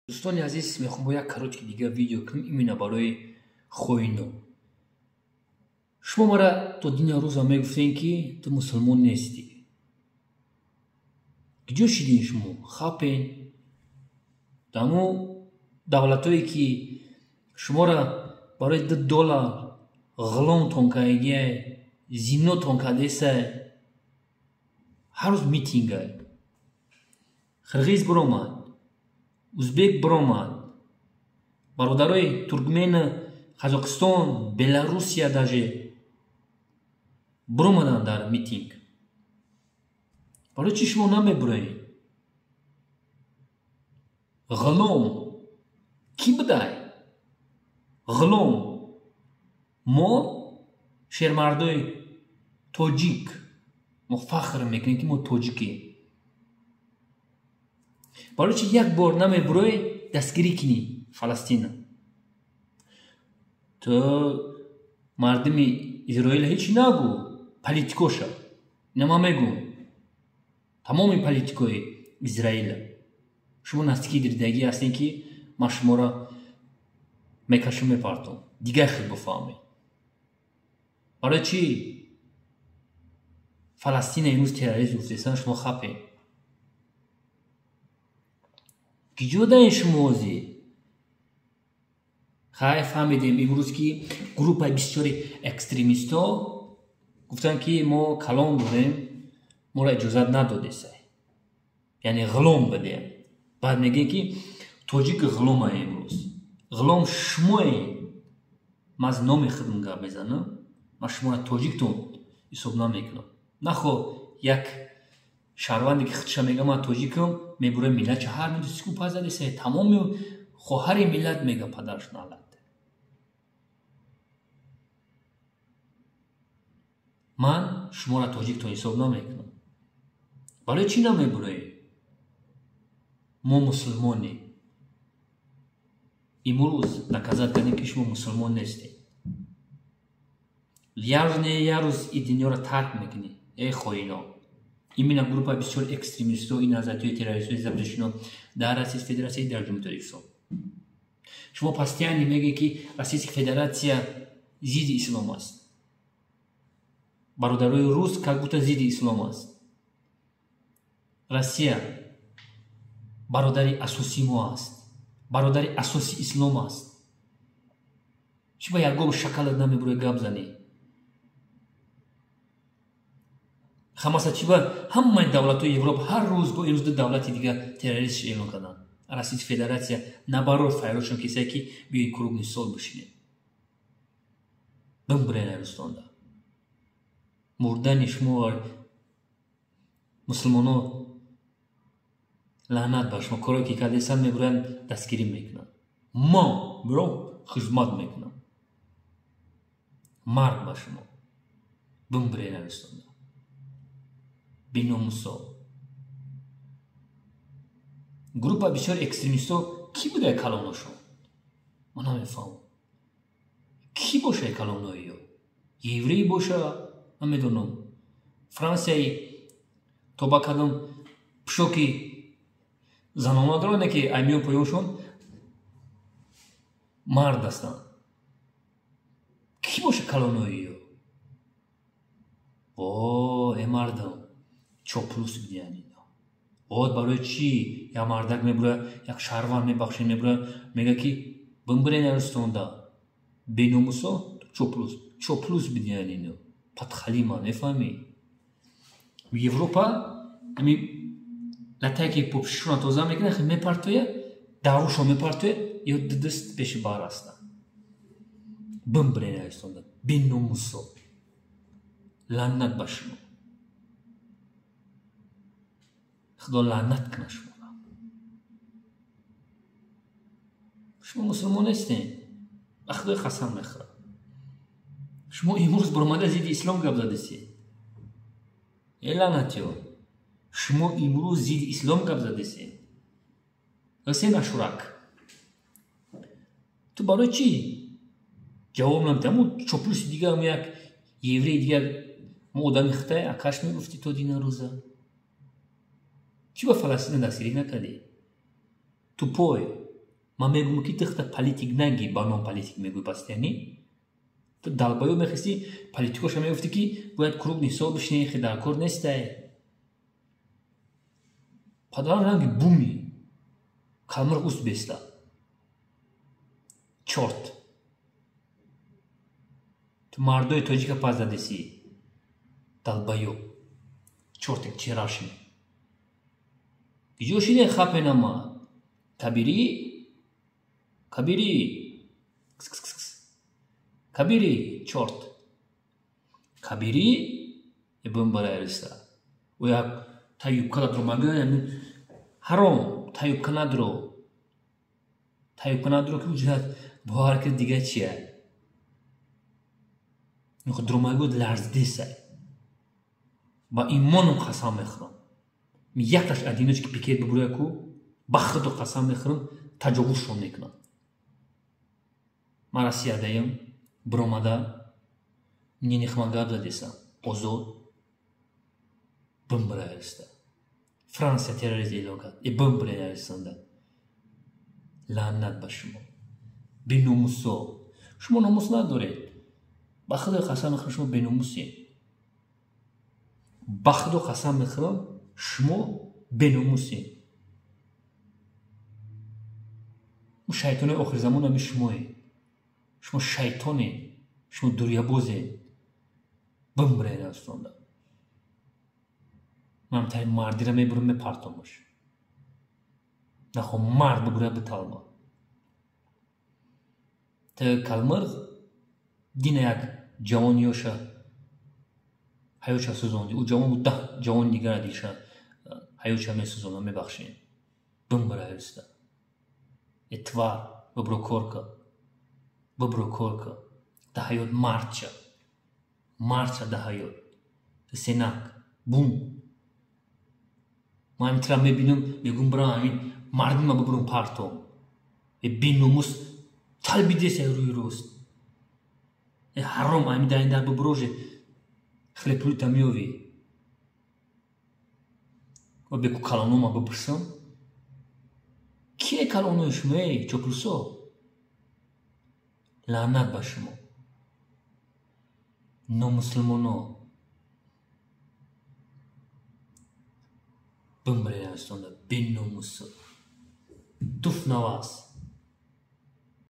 Дӯстони азиз, мехоҳам бо як короткий дига видео кунем именно барои хоино. Шумо мара то дина рӯза мегуфтем, ки ту мусулмон нестӣ. Куҷо шидин шумо? Хапен. Дамо давлатое ки шуморо барои $2 ғуломтон кардагиай, зинотон кардесай, ҳар рӯз митингай. Қирғиз биромад, узбек биромад, бародарои туркмена, Қазоқистон, Беларусия даже биромаданд дар митинг. Барои чӣ шумо намебуроед? Ғулом кӣ будай? Ғулом мо шермардои тоҷик, мо фахр мекунем, ки мо тоҷикем. Барои чӣ як бор намебуроед дастгирӣ кунӣ Фаластина? Ту мардуми Изроила ҳеҷ нагӯ, политикоша. Ина ман мегӯм. Тамоми политикои Израила. Шумо наздики дидагӣ ҳастем, ки ман шуморо мекашам, мепартом. Дигар хел бифаҳмед. Барои чӣ Фаластина имрӯз террорист гуфтесан, шумо хапед? Киҷо даен шумо ҳозир? Хай, фаҳмидем имрӯз, ки группаи бисёри экстремистҳо гуфтанд, ки мо калон дорем, моро иҷозат надодесай. Яъне ғулом будем. Баъд мегӯем, ки тоҷик ғулома имрӯз. Ғулом шумое. Ман аз номи худам гап мезанам. Ман шуморо тоҷиктон ҳисоб намекунам. Нахо як шаҳрванде ки худша мега ман тоҷикам, мебура миллатша ҳар медусику пас задесай, тамоми хоҳари миллат мега падараш налад. Ман шуморо тоҷиктон ҳисоб намекунам. Барои чӣ намебуроед? Мо мусулмонем. Имрӯз доказат кардем, ки шумо мусулмон нестед. Як рӯз не як рӯз ин дунёро тарк мекунед, эй хоино. Именно группа бисёр экстремистҳо, ин назарияҳои террористҳои запрещено дар Российской Федерация, дар Ҷумҳурии Тоҷикистон. Шумо постоянно мегӯед, ки Российская Федерация зидди ислом аст. Бародарои рус как будто зидди ислом аст. Россия бародари асосии мо аст. Бародари асосии ислом аст. Чӣ ба ягон шакалат намебурои гап занӣ? Хамаса чӣ ба ҳамаи давлатҳои Европа ҳар рӯз бо имрӯз ду давлати дигар террорист эълон карданд. Российская Федерация наоборот файродшон кисае, ки биёед круглый стол бишинед. Бимбурен Арустонда. Мурдани шумо мусулмоно лаънат бар шумо. Коре ки кардесан мебуранд, дастгирӣ мекунанд. Мо биро хизмат мекунам. Марг ба шумо. Бимбурен Арустонда. Биномусо. Группа бисёр экстремистҳо кӣ буда калоношон? Ман намефаҳмам. Кӣ боша калоноиё? Еврей боша? Намедонам. Франсияи тоба кардам пӯшоки занона доранд, ки аймиён поёншон мард ҳастанд. Кӣ боша калоноиё? О, э мардам, чоплус бидиҳанд ино. Од барои чӣ як мардак мебура, як шаҳрванд мебахшед, мебура, мега, ки бимбирен Арустонда. Беномусо чоплус, чоплус бидиҳанд ино. Падхалима, мефаҳмӣ? Европа ами латае ки попшишона тоза мекунад, хел мепартоя, дарушо мепартоя, ё дудуст пеши бар ҳастанд. Бимбирен Арустонда. Беномусо. Лаънат ба шумо. Худо лаънат кунад шуморо. Шумо мусулмон нестед. Ба Худои қасам мехӯрам. Шумо имрӯз баромада зидди ислом гап задесед. Э лаънатиё, шумо имрӯз зидди ислом гап задесед. Ҳусейн Ашурак, ту барои чӣ ҷавоб намедиҳӣ? Ҳамун чоплуси дигар, ҳамун як евреи дигар, мо одами хитай акаш мегуфтӣ то дина рӯза. Чӣ ба Фаластина дастгирӣ накардӣ? Тупой. Ман мегӯм, ки тихта политик наги, ба ном политик мегӯй постоянно. Ту долбоёб мехисти политикоша мегуфти, ки бояд круглый стол бишинӣ, хе дар кор нестай. Падарам ранги буми. Калмир уст беста. Чёрт. Ту мардои тоҷика пас задеси. Долбоёб. Чёртик вчерашний. Иҷо шиде хапенама. Кабири? Кабири? Кабири, чёрт. Кабири? Бумбарариса. Оя та юбка надро мага, ҳаром, та юбка надро. Та юбка надро, ки уҷат бовар ки дига чия. Дромагуд ларздеса. Ба имоном қасам мехӯрам. Якташ одиночки пикет бибуря ку, ба худо қасам мехӯрам, таҷовузшон мекунам. Ман Россиядаям, биромада, ненихма гап задесам, озод, бимбирариста. Франсия террорист эълон кард, э бимбираристанда. Лаънат ба шумо. Беномусо. Шумо номус надоред. Ба худо қасам мехӯрам, шумо беномусед. Ба худо қасам мехӯрам, шумо беномусед. Шайтонои охирзамон ҳами шумоед. Шумо шайтонед, шумо дурябозед. Бимбиред астонда. Ман тари мардира мебурам, мепартомаш. Нахо мард бибуря биталба. Та калмирғ дина як ҷавони ёша ҳаётша сӯзонди. Ӯ ҷавон буд, 10 ҷавони дигара диша ҳаётша месӯзонда, мебахшед. Бимбирариста. Э твар, бибро кор кар. Бибро кор кар. Да ҳаёт мардша. Мардша да ҳаёт. Сенак. Бум. Ман ҳамин тира мебинам, мегӯм бирам ҳамин мардима бибурам партом. Э беномус талбидеса рӯи рост. Э ҳаром ҳамин дар ин дар бибуроже хлеб пулита меёвӣ. Ва беку калонома бипурсам. Кие калонои шумо, эй чоплусо? Лаънат ба шумо. Номусулмоно. Бимбиред астонда беномусо. Туф на вас.